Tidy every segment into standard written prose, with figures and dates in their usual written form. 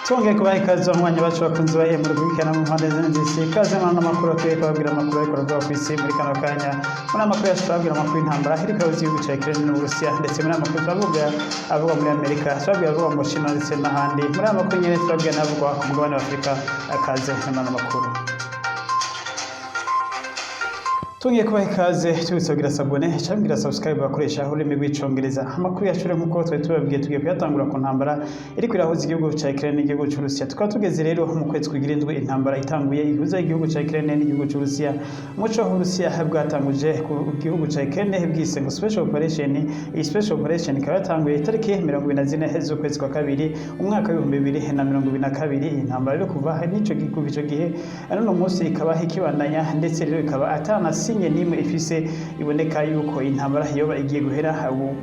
Twongeye kubaha ikaze abanywanyi bacu, bakunzi ba muri gukurikirana mu mpande zine z'isi. Ikaze muri ano makuru. Tugiye kubabwira amakuru ariko aravuga ku isi muri kano kanya. Muri aya makuru yacu turababwira amakuru y'intambara iriko irahuza igihugu ca Ukraine n'Uburusiya, ndetse muri aya makuru turababwira avugwa muri Amerika, turababwira avugwa mu Bushinwa ndetse n'ahandi. Muri aya makuru nyene turababwira n'avugwa ku mugabane wa Afurika. Akaze muri ano makuru. Tugiye kubaha ikaze, tubitse kugira s'abonner cyangwa kugira subscribe bakoresha ururimi rw'Icongereza. Amakuru yacu rero, nk'uko twari tubabwiye, tugiye kuyatangura ku ntambara iriko irahuza igihugu ca Ukraine n'igihugu c'Uburusiya. Tukaba tugeze rero mu kwezi kw'indwi intambara itanguye ihuza igihugu ca Ukraine n'igihugu c'Uburusiya. Muco Uburusiya bwatanguje ku gihugu ca Ukraine bwise ngo special operation. Iyi special operation ikaba yatanguye itariki 24 z'ukwezi kwa kabiri umwaka w'2022. Iyi ntambara rero kuva n'ico kuva ico gihe none munsi ikaba ikibandanya, ndetse rero ikaba atana signe n'imwe ifise iboneka yuko intambara yoba igiye guhera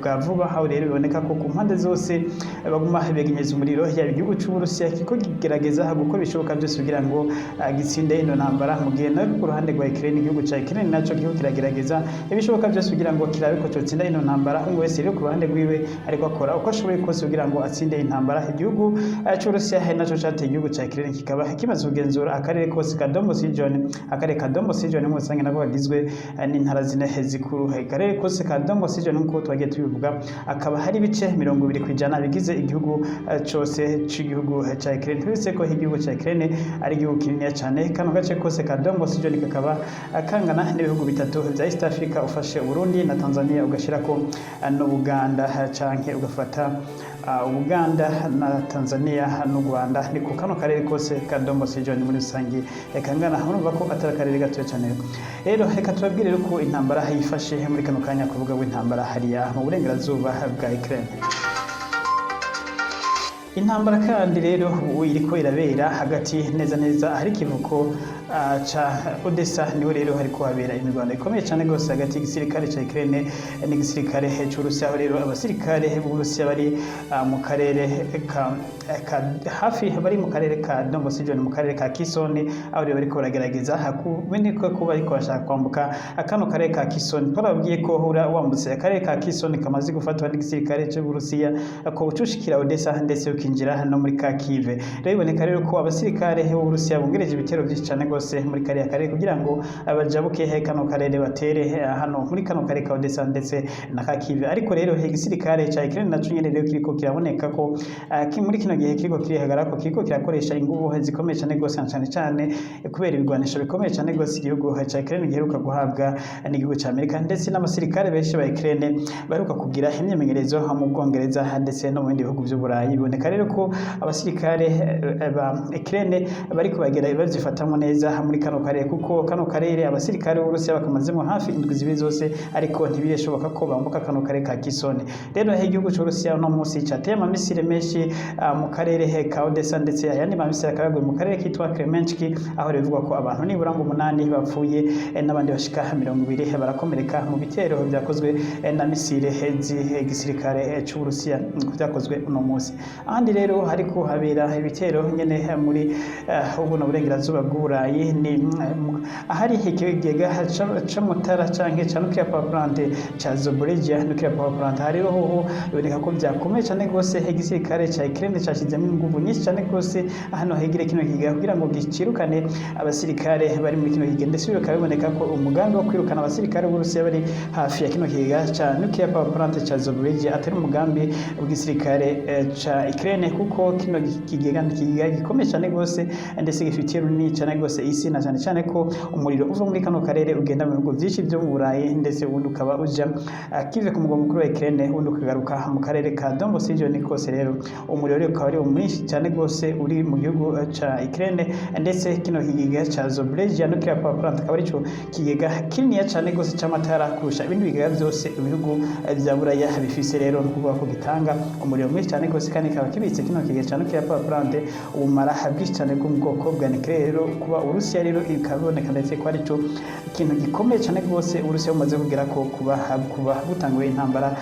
bwa vuba. Aho rero biboneka ko ku mpande zose baguma begenyeza umuriro, yaba igihugu c'Uburusiya kiriko kigerageza gukora ibishoboka byose kugira ngo gitsinde ino ntambara, mu gihe nayo ku ruhande rwa Ukraine, igihugu ca Ukraine naco kiriko kiragerageza ibishoboka byose kugira ngo kirabe ko cotsinda ino ntambara. Umwe wese rero ku ruhande rwiwe ariko akora uko ashoboye kose kugira ngo atsinde intambara. Igihugu c'Uburusiya naco cateye igihugu ca Ukraine, kikaba kimaze kugenzura akarere kose ka Donbas region. Akarere ka Donbas region muri rusange nako kagizwe n'intara zine zikuru. Akarere kose ka Donbas region, nk'uko twagiye tubivuga, akaba hari ibice 20% bigize igihugu cose c'igihugu ca Ukraine. Twibutse ko igihugu ca Ukraine ari igihugu kininiya cane. Kano gace kose ka Donbas region kakaba kangana n'ibihugu bitatu vya East Africa, ufashe Burundi na Tanzania ugashirako n'Ubuganda, canke ugafata Uganda na Tanzania n'u Rwanda, ni ku kano karere kose ka Donbas region muri rusange kangana. Urumva ko atari akarere gatoya cyane. Rero reka tubabwire rero ko intambara yifashe muri kano kanya kuvuga w'intambara hariya mu burengerazuba bwa Ukraine. Intambara kandi rero ubu iriko irabera hagati neza neza ahari ikivuko ca Odessa. Niho rero hariko habera imirwano ikomeye cyane rwose hagati y'igisirikare ca Ukraine n'igisirikare c'Uburusiya, aho rero abasirikare b'Uburusiya bari mu karere ka hafi, bari mu karere ka Donbas region, mu karere ka Kherson, aho rero bariko baragerageza kuboneka ko bariko bashaka kwambuka kano karere ka Kherson. Twarababwiye ko hura wambutse akarere ka Kherson kamaze gufatwa n'igisirikare c'Uburusiya, ko ucushikira Odessa ndetse ukinjira no muri Kharkiv. Rero biboneka rero ko abasirikare b'Uburusiya bongereje ibitero byinshi cyane rwose muri kariya karere kugira ngo bajabuke kano karere, batere hano muri kano karere ka Odessa ndetse na Kharkiv. Ariko rero igisirikare ca Ukraine naco nyene rero kiriko kiraboneka ko muri kino gihe kiriko kirihagarara, ko kiriko kirakoresha inguvu zikomeye cyane rwose, na cyane cyane kubera ibigwanisho bikomeye cyane rwose igihugu ca Ukraine giheruka guhabwa n'igihugu ca Amerika, ndetse n'abasirikare benshi ba Ukraine baheruka kugira imyimenyerezo mu Bwongereza ndetse no mu bindi bihugu vy'Uburayi. Biboneka rero ko abasirikare ba Ukraine bariko bagera bavyifatamwo neza muri kano karere, kuko kano karere abasirikare b'Uburusiya bakamazemo hafi indwi 2 zose, ariko ntibirashoboka ko bambuka kano karere ka Kherson. Rero igihugu c'Uburusiya uno munsi cateye amamisire menshi mu karere ka Odessa, ndetse ayandi mamisire akaba yaguye mu karere kitwa Kremenchuk, aho rero bivugwa ko abantu nibura ngo 8 bapfuye, n'abandi bashika 20 barakomereka mu bitero vyakozwe na misile z'igisirikare c'Uburusiya vyakozwe uno munsi. Ahandi rero hariko habera ibitero nyene muri ubuno burengerazuba bw'Uburayi ni ahari ikigega c'amatara canke ca nuclear power plant ca Zaporizhia nuclear power plant. Hari rero hoho biboneka ko vyakomeye cane rwose. Igisirikare ca Ukraine cashizemo inguvu nyinshi cane rwose hano hegere kino kigega kugira ngo gicirukane abasirikare bari muri kino kigega, ndetse bikaba biboneka ko umugambi wo kwirukana abasirikare b'Uburusiya bari hafi ya kino kigega ca nuclear power plant ca Zaporizhia atari umugambi w'igisirikare ca Ukraine, kuko kino kigega ni ikigega gikomeye cyane rwose, ndetse gifitiye runini cyane rwose isi, na cyane cyane ko umuriro uva muri kano karere ugenda mu bihugu byinshi byo mu Burayi, ndetse ubundi ukaba uja Kiev ku mugwa mukuru wa Ukraine, ubundi ukagaruka mu karere ka Donbas region kose. Rero umuriro rero ukaba ari mwinshi cyane rwose uri mu gihugu ca Ukraine, ndetse kino kigega ca Zaporizhia nuclear power plant akaba arico kigega kininiya cyane rwose c'amatara kurusha ibindi bigega byose ibihugu vya Buraya bifise. Rero ni ukuvuga ko gitanga umuriro mwinshi cyane rwose, kandi kikaba kibitse kino kigega ca nuclear power plant ubumara bwinshi cyane bwo mu bwoko bwa nuclear. Rero kuba Uburusiya rero ikaboneka ndetse ko arico ikintu gikomeye cyane rwose Uburusiya bumaze kugera ko kuba butanguye intambara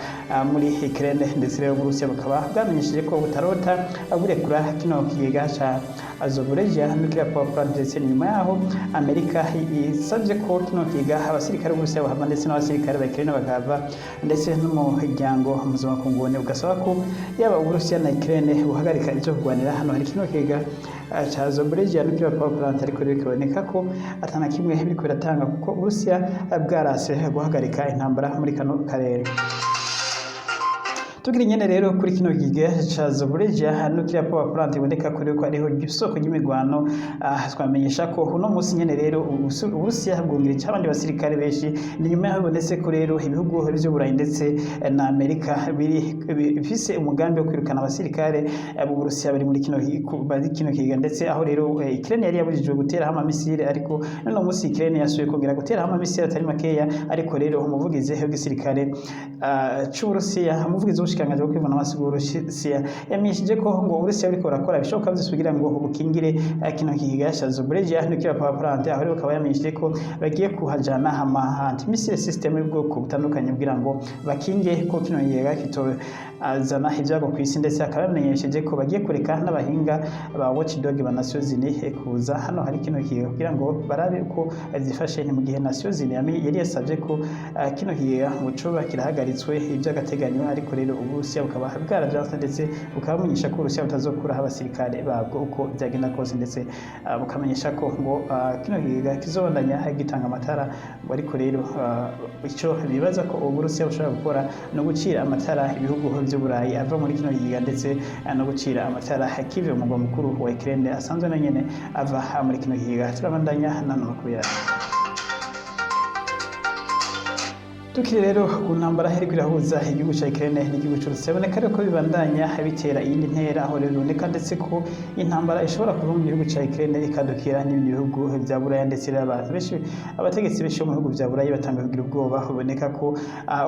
muri Ukraine, ndetse rero Uburusiya bukaba bwamenyesheje ko butarota burekura kino kigega ca Zaporizhia nuclear power plant, ndetse nyuma yaho Amerika isabye ko kino kigega abasirikare b'Uburusiya bahava ndetse n'abasirikare ba Ukraine bakahava, ndetse n'umuryango mpuzamakungu ugasaba ko yaba Uburusiya na Ukraine. Ukraine buhagarika ivyo kurwanira hano hari kino kiga ca Zaporizhia nuclear power plant, ariko rero bikaboneka ko atana kimwe biriko biratanga, kuko Uburusiya bwarase guhagarika intambara muri kano karere. Tugira nyene rero kuri kino kiga ca Zaporizhia nuclear power plant, iboneka ko rero ariho isoko ry'imigwano, twamenyesha ko uno munsi nyene rero Uburusiya bwongereje abandi basirikare benshi. Ni nyuma yaho bibonetse ko rero ibihugu vy'Uburayi ndetse na Amerika biri bifise umugambi wo kwirukana abasirikare b'Uburusiya bari muri kino bari kino kiga, ndetse aho rero Ukraine yari yabujijwe guteraho amamisile, ariko none munsi Ukraine yasubiye kongera guteraho amamisile atari makeya. Ariko rero umuvugizi w'igisirikare c'Uburusiya, umuvugizi w'ubushikiranganji bwo kwivuna abansi bw'Uburusiya, yamenyesheje ko ngo Uburusiya buriko burakora ibishoboka vyose kugira ngo bukingire kino kiga ca Zaporizhia nuclear power plant, aho rero bakaba yamenyesheje ko bagiye kuhajana ama anti-missile system y'ubwoko butandukanye kugira ngo bakinge ko kino kiga kitozana ibyago ku isi, ndetse akaba yamenyesheje ko bagiye kureka n'abahinga ba watchdog ba Nations Unies kuza hano hari kino kiga kugira ngo barabe uko zifashe. Ni mu gihe Nations Unies yari yasabye ko kino kiga ngo coba kirahagaritswe iby'agateganyo, ariko rero Uburusiya bukaba bwaravyanse, ndetse bukaba bumenyesha ko Uburusiya butazokuraho abasirikare babwo uko byagenda kose, ndetse bukamenyesha ko ngo kino kiga kizobandanya gitanga amatara ngo. Ariko rero ico bibaza ko Uburusiya bushobora gukora no gucira amatara ibihugu vy'Uburayi ava muri kino kiga, ndetse no gucira amatara Kiev, umugwa mukuru wa Ukraine, asanzwe na nyene ava muri kino kiga. Turabandanya n'ano makuru yacu. Tukiri rero ku ntambara iriko irahuza igihugu ca Ukraine n'igihugu c'Uburusiya, biboneka rero ko bibandanya bitera iyindi ntera, aho rero biboneka ndetse ko intambara ishobora kuva mu gihugu ca Ukraine ikadukira n'ibindi bihugu vya Buraya, ndetse rero abantu benshi, abategetsi benshi bo mu bihugu vya Buraya batanguye kugira ubwoba. Biboneka ko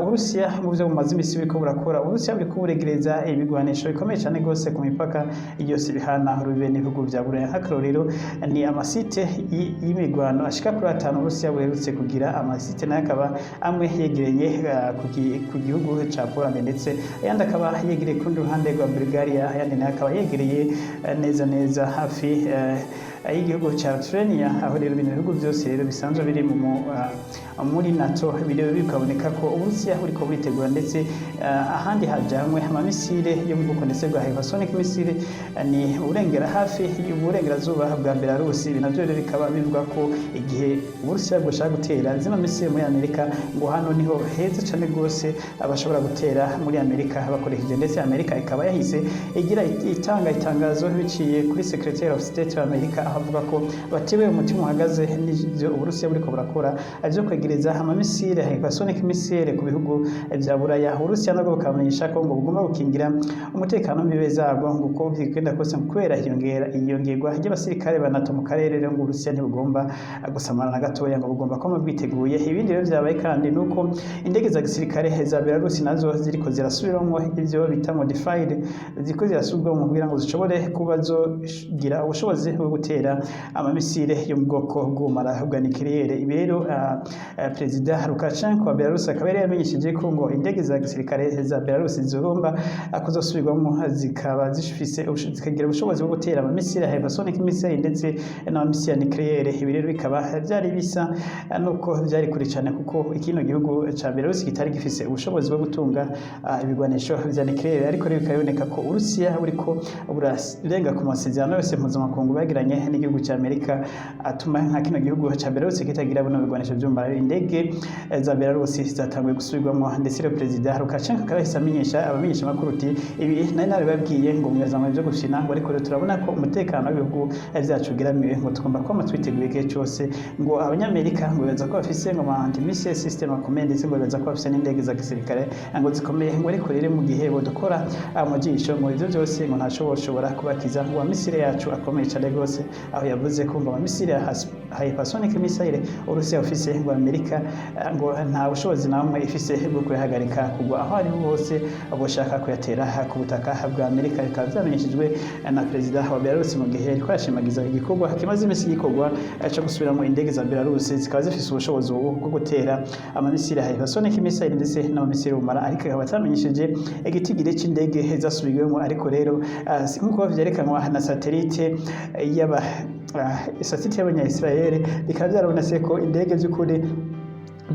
Uburusiya mu vyo bumaze imisi buriko burakora, Uburusiya buriko buregereza ibigwanisho bikomeye cane gose ku mipaka yose bihana urubibe n'ibihugu vya Buraya. Nk'akarorero ni amasite y'imigwano ashika kuri atanu Uburusiya buherutse kugira, amasite nayo akaba amwe yegereye ku gihugu ca Poland, ndetse ayandi akaba yegereye ku rundi ruhande rwa Bulgaria, ayandi nayo akaba yegereye neza neza hafi y'igihugu ca Lithuania, aho rero bino bihugu byose rero bisanzwe biri muri NATO. Biri bikaboneka ko Uburusiya buriko buritegura, ndetse ahandi hajanywe amamisile yo mu bwoko ndetse bwa hypersonic missile ni urengera hafi y'uburengerazuba bwa Belarus. Ibi navyo rero bikaba bivuga ko igihe Uburusiya bwoshaka gutera zino misile muri Amerika, ngo hano niho heza cane gose abashobora gutera muri Amerika bakoresheje, ndetse Amerika ikaba yahise igira itanga itangazo biciye kuri Secretary of State wa Amerika, aho avuga ko batewe umutima uhagaze n'ivyo Uburusiya buriko burakora vyo kwegereza amamisile hypersonic missile ku bihugu vya Buraya. Uburusiya nabwo bukamenyesha ko ngo bugomba gukingira umutekano w'imbibe zabwo, ngo uko bigenda kose, kubera iyongerwa ry'abasirikare ba NATO mu karere. Rero ngo Uburusiya ntibugomba gusamara na gatoya, ngo bugomba kuba bwiteguye. Ibindi rero vyabaye kandi nuko indege za gisirikare za Belarus nazo ziriko zirasubiramwo ivyo bita modified, ziriko zirasubirwamwo kugira ngo zishobore kuba zogira ubushobozi bwo gutera amamisile yo mu bwoko bw'ubumara bwa nucléaire. Ibi rero Perezida Lukashenko wa Belarus akaba yari yamenyesheje ko ngo indege za gisirikare za Belarus zigomba kuzosubirwamwo, zikaba zifise zikagira ubushobozi bwo gutera amamisile hypersonic missile ndetse n'amamisile ya nucléaire. Ibi rero bikaba byari bisa nuko byari kure cyane, kuko ikino gihugu ca Belarus kitari gifise ubushobozi bwo gutunga ibigwanisho vya nucléaire. Ariko rero bikaba biboneka ko Uburusiya buriko burarenga ku masezerano yose mpuzamakungu bagiranye n'igihugu ca Amerika, atuma nka kino gihugu ca Belarus kitagira buno bigwanisho vy'umumaro. Indege za Belarus zatanguye gusubirwamwo, ndetse rero Perezida Lukashenko akaba yahise amenyesha abamenyesha makuru uti: "Ibi nari narabibabwiye ngo mwezamwe vyo gufina," ngo ariko rero turabona ko umutekano w'ibihugu vyacu ugeramiwe, ngo tugomba kwama twiteguye igihe cose. Ngo Abanyamerika ngo bibaza ko bafise ngo ama anti-missile system akomeye, ndetse ngo bibaza ko bafise n'indege za gisirikare ngo zikomeye, ngo ariko rero mu gihe bodukora mu jisho, ngo ivyo vyose ngo ntaco boshobora kubakiza, ngo amamisile yacu akomeye cane gose, aho yavuze ko ngo amamisile ya hypersonic missile Uburusiya bufise, ngo Amerika ngo nta bushobozi na bumwe ifise bwo kuyahagarika kugwa aho ariho hose boshaka kuyatera ku butaka bwa Amerika. Bikaba vyamenyeshejwe na Perezida wa Belarus mu gihe yariko arashimagiza igikorwa kimaze imisi gikorwa co gusubiramwo indege za Belarus, zikaba zifise ubushobozi ubu bwo gutera amamisile ya hypersonic missile ndetse n'amamisile y'ubumara, ariko akaba atamenyesheje igitigiri c'indege zasubiriwemwo. Ariko rero nk'uko vyerekanwa na satellite y'aba satellite y'abanya-Israel, bikaba vyarabonetse ko indege vy'ukuri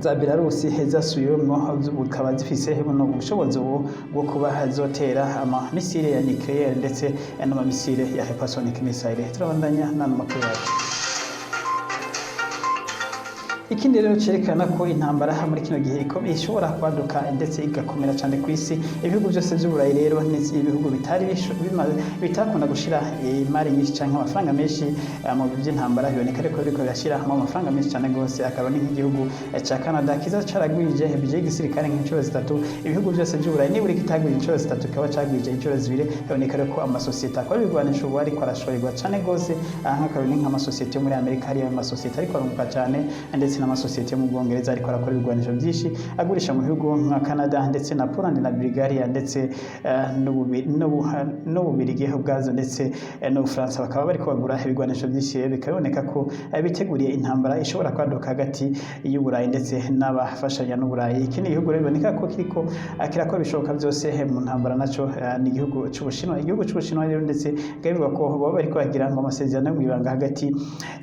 za Belarusi zasubiwemwo, bukaba zifise buno bushobozi ubu bwo kuba zotera amamisile ya nucléaire ndetse n'amamisile ya hypersonic missile. Turabandanya n'ano makuru yacu. Ikindi rero cerekana ko intambara muri kino gihe ishobora kwaduka ndetse igakomera cyane ku isi, ibihugu byose by'Uburayi rero ni ibihugu bitari bitakunda gushira imari nyinshi cyangwa amafaranga menshi mu by'intambara, biboneka ariko biriko birashiramo amafaranga menshi cyane gose. Akaba ni nk'igihugu ca Canada kiza caragwije budget y'igisirikare nk'inshuro zitatu ibihugu byose by'Uburayi, nibura kitagwije inshuro zitatu kikaba cagwije inshuro zibiri. Biboneka rero ko amasosiyete akora ibigwanisho ubu ariko arashorerwa cyane gose. Aha nk'akarorero ni nk'amasosiyete yo muri Amerika, hariyo amasosiyete ariko arunguka cyane, ndetse n'amasosiyete yo mu Bwongereza ariko arakora ibigwanisho byinshi agurisha mu bihugu nka Canada ndetse na Poland na Bulgaria ndetse n'Ububirigi ubwazo ndetse n'Ubufaransa, bakaba bariko bagura ibigwanisho byinshi. Rero bikaba biboneka ko biteguriye intambara ishobora kwaduka hagati y'Uburayi ndetse n'abafashanya n'Uburayi. Iki ni igihugu rero biboneka ko kiriko kirakora ibishoboka byose mu ntambara naco, ni igihugu c'Ubushinwa. Igihugu c'Ubushinwa rero ndetse bikaba bivugwa ko baba bariko bagira ngo amasezerano yo mw'ibanga hagati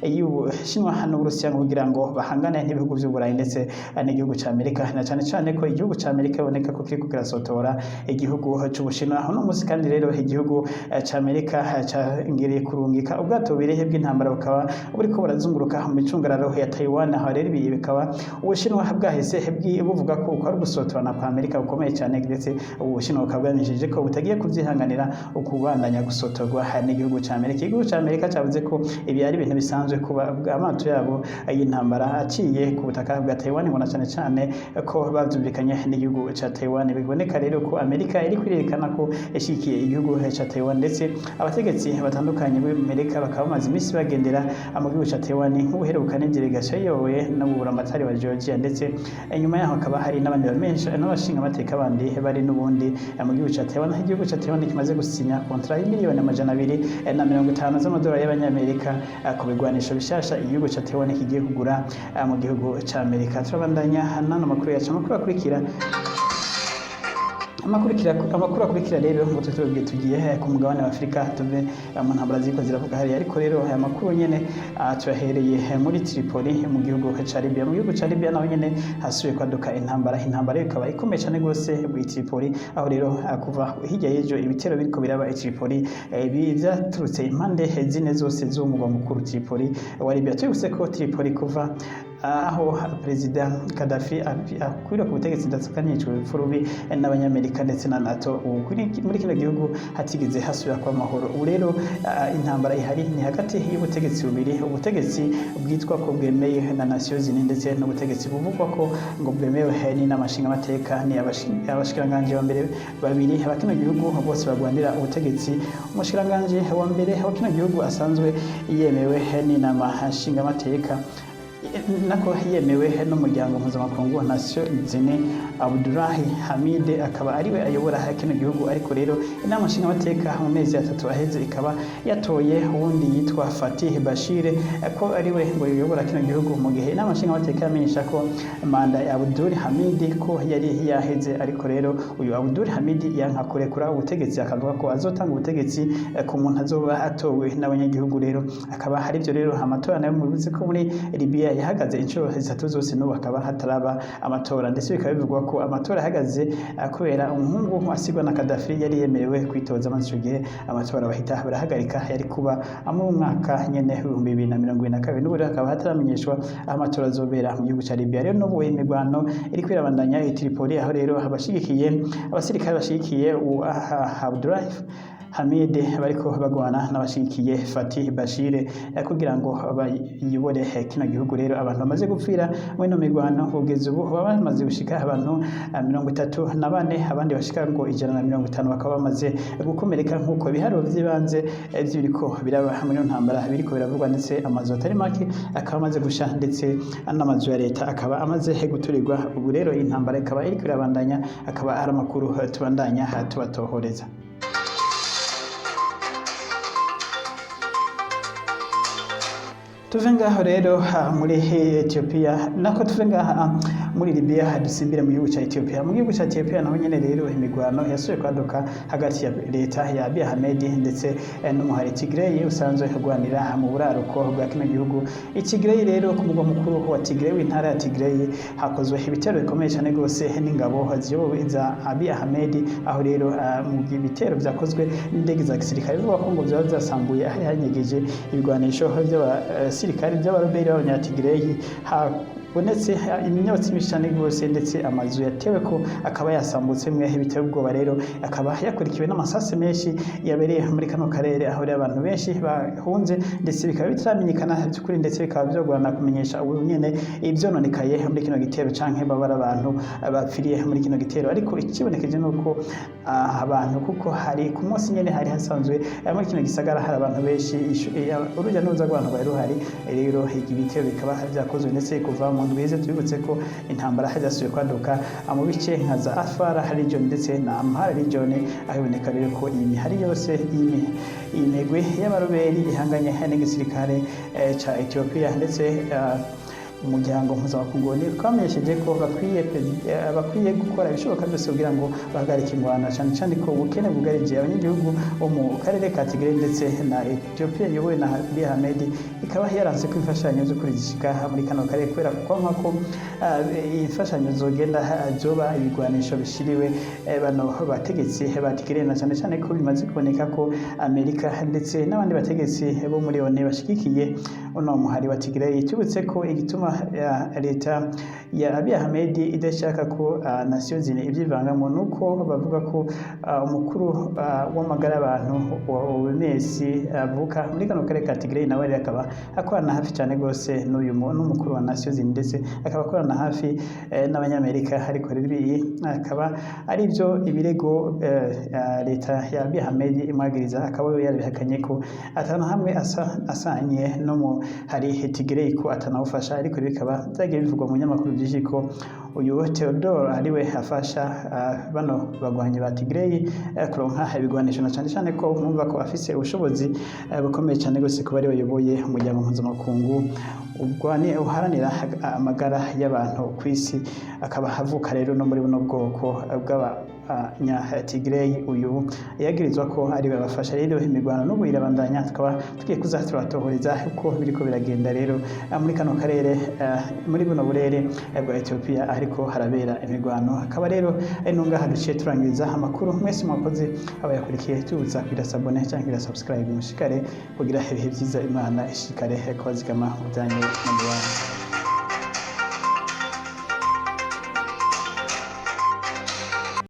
y'Ubushinwa n'Uburusiya ngo kugira ngo bahangane n'ibihugu vy'Uburayi ndetse n'igihugu ca Amerika, na cane cane ko igihugu ca Amerika biboneka ko kiriko kirasotora igihugu c'Ubushinwa. Uno munsi kandi rero igihugu ca Amerika cangereye kurungika ubwato bubiri bw'intambara, bukaba buriko burazunguruka mu micungararo ya Taiwan. Aho rero ibi bikaba Ubushinwa bwahise buvuga ko uko ari ugusotorana kwa Amerika gukomeye cyane, ndetse Ubushinwa bukaba bwamenyesheje ko butagiye kuvyihanganira ukubandanya gusotorwa n'igihugu ca Amerika. Igihugu ca Amerika cavuze ko ibi ari ibintu bisanzwe kuba amato yabo y'intambara aciye ku butaka bwa Taiwan, ngo na cane cane ko bavyumvikanye n'igihugu ca Taiwan. Biboneka rero ko Amerika iri kwirerekana ko ishigikiye igihugu ca Taiwan, ndetse abategetsi batandukanye muri Amerika bakaba bamaze iminsi bagendera mu gihugu ca Taiwan, nk'ubuheruka ni délégation iyobowe n'uburamatari wa Georgia, ndetse inyuma yaho hakaba hari n'abandi bamenshi n'abashinga amateka bandi bari n'ubundi mu gihugu ca Taiwan, aho igihugu ca Taiwan kimaze gusinya contrat y'imiliyoni 250 z'amadolari y'abanyamerika ku bigwanisho bishasha igihugu ca Taiwan kigiye kugura mu gihugu ca Amerika. Turabandanya n'ano makuru yacu. Amakuru akurikira rero ngo tutubwiye, tugiye ku mugabane wa Afurika, tuve mu ntambara ziriko ziravuga hariya, ariko rero aya makuru nyene tuyahereye muri Tripoli mu gihugu ca Libya. Mu gihugu ca Libya naho nyene hasubiye kwaduka intambara. Intambara ikaba ikomeye cane gose muri Tripoli, aho rero kuva hirya y'ejo ibitero biriko biraba i Tripoli, ibi vyaturutse impande zine zose z'umugwa mukuru Tripoli wa Libya. Tubibutse ko Tripoli kuva aho Perezida Gaddafi akwira ku butegetsi ndetse akanicwa urupfu rubi n'Abanyamerika ndetse na NATO, ubu muri kino gihugu hatigeze hasubira kuba amahoro. Ubu rero intambara ihari ni hagati y'ubutegetsi bubiri: ubutegetsi bwitwa ko bwemeye na Nations Unies, ndetse n'ubutegetsi buvugwa ko ngo bwemewe n'Inama Nshingamateka. Ni abashikiranganji ba mbere babiri ba kino gihugu bose bagwanira ubutegetsi. Umushikiranganji wa mbere wa kino gihugu asanzwe yemewe n'Inama Nshingamateka, nako yemewe n'umuryango mpuzamakungu Nations Unies, Abdulahi Hamide, akaba ariwe ayobora kino gihugu. Ariko rero Inama Nshingamateka mu mezi 3 aheze ikaba yatoye uwundi yitwa Fatih Bashir ko ariwe ngo yobora kino gihugu, mu gihe Inama Nshingamateka yamenyesha ko manda ya Abdul Hamid ko yari yaheze. Ariko rero uyu Abdul Hamid yanka kurekura ubutegetsi, akavuga ko azotanga ubutegetsi ku muntu azoba atowe n'abanyagihugu. Rero akaba hari ibyo rero amatora nayo mubivuze ko muri Libya yahagaze inshuro zitatu zose, n'ubu hakaba hataraba amatora, ndetse bikaba bivugwa ko amatora yahagaze kubera umuhungu asigwa na Gaddafi yari yemerewe kwitoza, maze ico gihe amatora bahita barahagarika. Yari kuba mu mwaka nyene 2022. N'ubu rero hakaba hataramenyeshwa aho amatora azobera mu gihugu ca Libya. Rero n'ubu imirwano iriko irabandanya i Tripoli, aho rero abashigikiye abasirikare bashigikiye Abdullah Hamid bariko bagwana n'abashigikiye Fatih Bashir kugira ngo bayobore kino gihugu. Rero abantu bamaze gupfira muri ino mirwano kugeza ubu baba bamaze gushika abantu 34, abandi bashika ngo 150 bakaba bamaze gukomereka, nk'uko ibiharuro vy'ibanze vy'ibiriko biraba muri ino ntambara biriko biravugwa, ndetse amazu atari make akaba amaze gusha, ndetse n'amazu ya leta akaba amaze guturirwa. Ubu rero intambara ikaba iriko irabandanya, akaba ari amakuru tubandanya tubatohoreza. Tuve ngaho rero muri Ethiopia, nako tuve ngaha Muri Libya dusimbire mu gihugu ca Ethiopia. Mu gihugu ca Ethiopia naho nyene rero imigwano yasubiye kwaduka hagati ya leta ya Abiy Ahmed ndetse n'umuhari Tigray usanzwe urwanira mu buraruko bwa kino gihugu. I Tigray rero, ku mugwa mukuru wa Tigray, w'intara ya Tigray, hakozwe ibitero bikomeye cyane rwose n'ingabo ziyobowe za Abiy Ahmed, aho rero mu bitero vyakozwe n'indege za gisirikare bivuga ko ngo vyaba vyasambuye ahari hanyegeje ibigwanisho vy'abasirikare by'abaroberi b'abanyatigray. Habonetse imyotsi myinshi cyane rwose, ndetse amazu yatewe ko akaba yasambutse mwe biteye ubwoba. Rero akaba yakurikiwe n'amasase menshi yabereye muri kano karere, aho rero abantu benshi bahunze, ndetse bikaba bitaramenyekana by'ukuri, ndetse bikaba byogorana kumenyesha ubu nyene ivyononekaye muri kino gitero canke babara abantu bapfiriye muri kino gitero. Ariko ikibonekeje nuko abantu, kuko hari ku munsi nyene hari hasanzwe muri kino gisagara hari abantu benshi, urujya n'uruza rw'abantu bari ruhari. Rero ibitero bikaba vyakozwe ndetse kuva mu ndwi iheze. Tubibutse ko intambara zasubiye kwaduka mu bice nka za Afar region ndetse na Amhara region, aho iboneka rero ko iyi mihari yose, iyi migwi y'abaroberi ihanganye n'igisirikare ca Ethiopia. Ndetse umuryango mpuzamakungu twamenyesheje ko bakwiye gukora ibishoboka byose kugira ngo bahagarike ingwano, cyane cyane ko ubukene bwugarije abanyagihugu bo mu karere ka Tigray, ndetse na Ethiopia iyobowe na Abiy Ahmed ikaba yaranse ko imfashanyo z'ukuri zishika muri kano karere, kubera kuko ko imfashanyo zogenda zoba ibigwanisho bishiriwe bano bategetsi ba Tigray, na cyane cyane ko bimaze kuboneka ko Amerika ndetse n'abandi bategetsi bo muri ONU bashigikiye uno muhari wa Tigray. Tubutse ko igituma leta ya Abiy Ahmed idashaka ko Nations Unies ibyivangamo nuko bavuga ko umukuru w'amagara y'abantu wa OMS avuka muri kano karere ka Tigray, nawe rero akaba akorana hafi cyane rwose n'uyu n'umukuru wa Nations Unies, ndetse akaba akorana hafi n'Abanyamerika. Ariko rero ibi akaba ari byo ibirego leta ya Abiy Ahmed imwagiriza, akaba we yarabihakanye ko atanu hamwe asa asanye no mu hari Tigray, ko atanawufasha. Ariko rero bikaba byagiye bivugwa mu binyamakuru byinshi ko uyu Theodore ariwe afasha bano bagwanyi ba Tigray kuronka ibigwanisho, na cyane cyane ko mwumva ko afise ubushobozi bukomeye cyane rwose kuba ari bayoboye umuryango mpuzamakungu urwani uharanira amagara y'abantu ku isi, akaba avuka rero no muri buno bwoko bw'abanya Tigray uyu yagirizwa ko ari babafasha. Rero imigwano n'ubu irabandanya, tukaba tugiye kuza turabatohoreza uko biriko biragenda rero muri kano karere, muri buno burere bwa Ethiopia ariko harabera imigwano. Akaba rero ari nungaha duciye turangiriza amakuru. Mwese mwakoze abayakurikiye, tubutsa kugira s'abonner cyangwa kugira subscribe. Mushikare kugira ibihe byiza, Imana ishikare kubazigama mu byanyu no mu banyu.